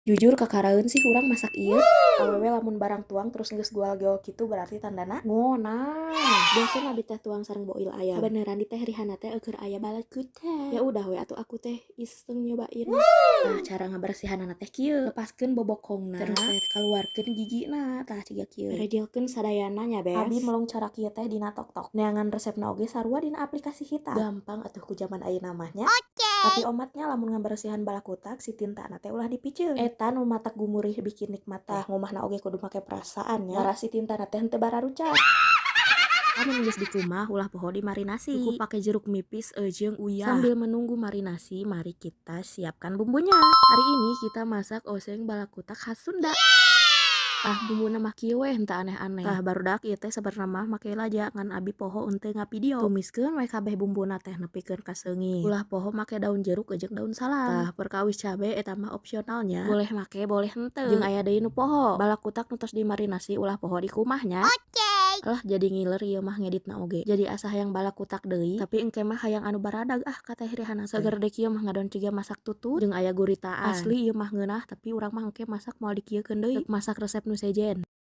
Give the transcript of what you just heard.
Jujur kakaraeun sih urang masak ieu. Awewe lamun barang tuang terus geus gual-geol kitu berarti tandana ngeunah. Bosen abi teh tuang sareng boil ayam. Kabeneran di Teh Rihana teh eueuh aya balakutak. Ya udah we atuh aku teh iseng nyobain. Nah, cara ngabersihanana teh kieu. Lepaskeun bobokongna, terus teh kaluarkeun gigina, tah ciga kieu. Rejelkeun sadayana nya, Bes. Abi melong cara kieu teh dina TikTok. Neangan resepna oge sarua dina aplikasi Hitam. Gampang atuh ku jaman ayeuna mah nya. Tapi omatnya lamun ngabersihan balakutak si tintana teh ulah dipiceun. Eta nu matak gumurih bikin nikmat teh. Ngumahna oge kudu make perasaan nya. Ngarah si tintana teh henteu bararucat. Lamun geus dikumah, ulah poho dimarinasi. Cukup pake jeruk nipis jeung uyah. Sambil menunggu marinasi, mari kita siapkan bumbunya. Hari ini kita masak oseng balakutak khas Sunda. Ah, bumbuna mah kieu we, henteu aneh-aneh. Tah, barudak ieu teh sabenerna mah make laja, ngan abi poho henteu ngavideo. Tumiskeun we kabeh bumbuna teh nepikeun ka seungit. Ulah poho make daun jeruk jeung daun salam. Tah, perkawis cabe eta mah opsional nya. Boleh make, boleh henteu. Jeung aya deui nu poho. Balakutak nu tos dimarinasi ulah poho dikumah nya. Alah, jadi ngiler ieu mah ngeditna oge. Jadi asa hayang balakutak deui, tapi engke mah hayang anu baradag ah ka Teh Rihana. Seger deui kieu mah ngadon ciga masak tutut jeung aya guritaan. Asli ieu mah ngeunah, tapi urang mah engke masak moal dikieukeun deui. Rek masak resep nu sejen.